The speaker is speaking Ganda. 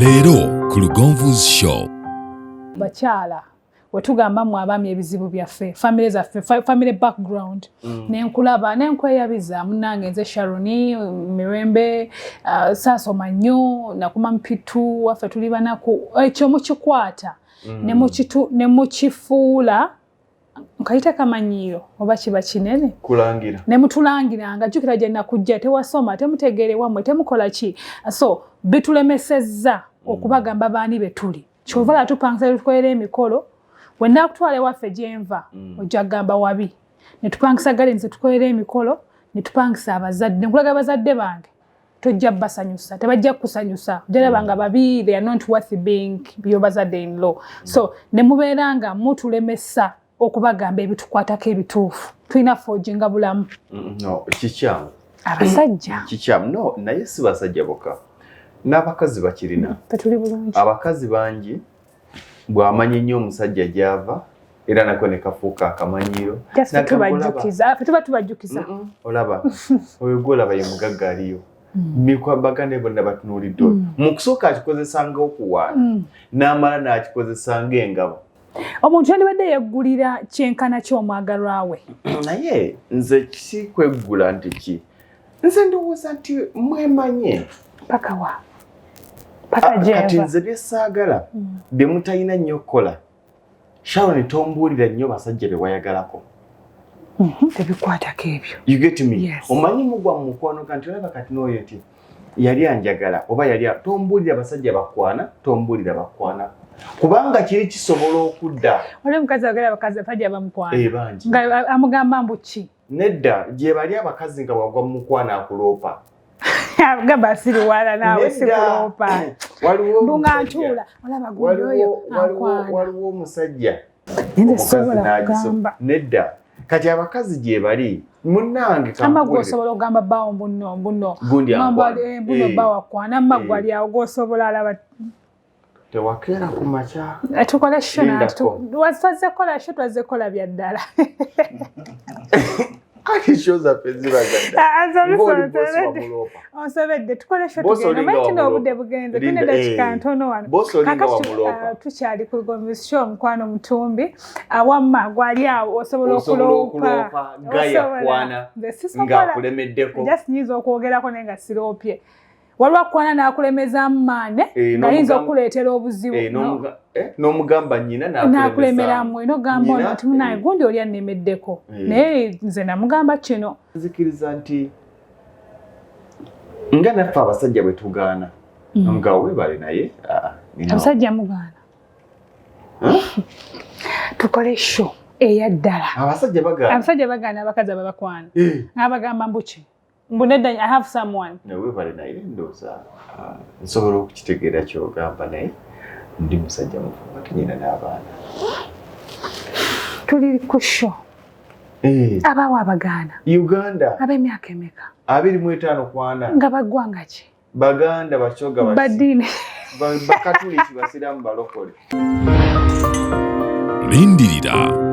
Leero ku Lugonvu's Show. Bakyala, wetugamba mu abaami ebizibu byaffe, family zaffe, family background, nenkulaba nenkweyabiza, munange nze Sharoni Mirembe, saasoma nnyo, nakuma mpitu waffe, tuli banaku. Ekyo mukikwata ne mukifuula nkayita kamanyiiro oba kiba kinene. Kulangira. Ne mutulangiranga, jjukira gye nakujja, tewasoma, temutegeere wammwe, temukola ki. So bitulemesezza okubagamba baani be tuli. Kyova la tupangisa, tukolera emikolo, wenakutwala ewaffe gyenva, ojja kugamba wabi. Ne tupangisa gardens, tukolera emikolo, ne tupangisa abazadde, nkulaga abazadde bange, tojja basanyusa, tebajja kukusanyusa, ojja nga babi, they are not worth being your bazadde in law. So ne mubeera nga mutulemesa okubagamba ebitukwatako ebituufu. Tulina forginga bulamu. No, kikyamu. Abasajja. Kikyamu, no, naye si basajja bokka, n'abakazi bakirina. Tetuli bulungi. Abakazi bangi bw'amanya ennyo omusajja gy'ava, era nako ne kafuuka akamanyiiro. Just N'agamba, tubajjukiza, ffe tuba tubajjukiza. Olaba oyo gwolaba ye mugagga aliyo, mikwabagane bonna batunuulidde oyo. Mu kusooka akikozesa nga okuwaana, n'amala n'akikozesa ng'engabo. Omuntu yandibadde yeggulira kyenkana ky'omwagalwa we. Naye nze kikweggula nti ki, nze ndowooza nti mwemanye. Paka wa paka? Ah, kati Gyenva. Nze byesaagala bye mutalina nnyo okukola, Sharon, tombuulira nnyo basajja be wayagalako. Tebikwatako ebyo. You get me? Yes. Omanyi mugwa mu mukwano ga nti olaba kati n'oyo nti yali anjagala oba yali tombuulira basajja bakwana, tombuulira bakwana, kubanga kiri kisobola okudda. Wali omukazi agala abakazi abasajja bamukwana. Eh, bangi. Nga amugamba mbu ki? Nedda, gye bali abakazi nga wagwa mu mukwano akuloopa. Gamba asiriwala naawe. Nedda. Sikuloopa. Waliwo Mbu nga omusajja- ntuula olaba gundi oyo ankwana. Waliwo omusajja Nze omukazi sobola kugamba. Nedda, kati abakazi gye bali, munnange, Amma kankubuulire. gwosobola okugamba bbaawo mbuno mbuno Gundi Ngamba, ankwana. mbuno bbaawo akwana, amma gwali awo gwosobola alaba. Tewakeera ku makya. Tukole show. Lindako. Twazze kukola show, twazze kukola bya ddala. Ati show zaffe ziba zadda. Ah, ah, sorry, Ng'oli sorry, boss wa sorry. muloopa. Onsobedde, tukole show. Boss Tugende. olinga Omanyi wa kino muloopa. obudde bugenze, tulina Linda, eddakiika ntono wano. Boss olinga Kaakati wa muloopa. tukyali ku Lugonvu Show, omukwano mutumbi awamma gwali awo osobola Osobola okuloopa. okuloopa gaya Osobola. kwana Nze sisobola. ng'akulemeddeko. Just nyinza okwogerako naye nga siroopye. Waliwo akwana n'akulemezaamu maane ng'ayinza okukuleetera obuzibu. No. N'omugamba nnyina. N'akulemeramu eno gamba ono Nnyina, nti munaye gundi oli annemeddeko, naye nze namugamba kino. Nzikiriza nti nga naffe abasajja bwe tugaana nga webale, naye Abasajja mugaana tukole show eya ddala. Abasajja bagaana. Abasajja bagaana abakazi ababakwana, abagamba mbuki, mbu nedda, I have someone. Webale, naye ndowooza nsobola okukitegeera kyogamba, naye ndi musajja mufumbo ate nyina n'abaana. Tuli ku show. Abawo abagaana? Uganda. Ab'emyaka emeka? 25 kwana. Nga baggwanga ki? Baganda, Basoga, Badiini? Bakatuliki, Basiraamu, Balokole. Lindirira.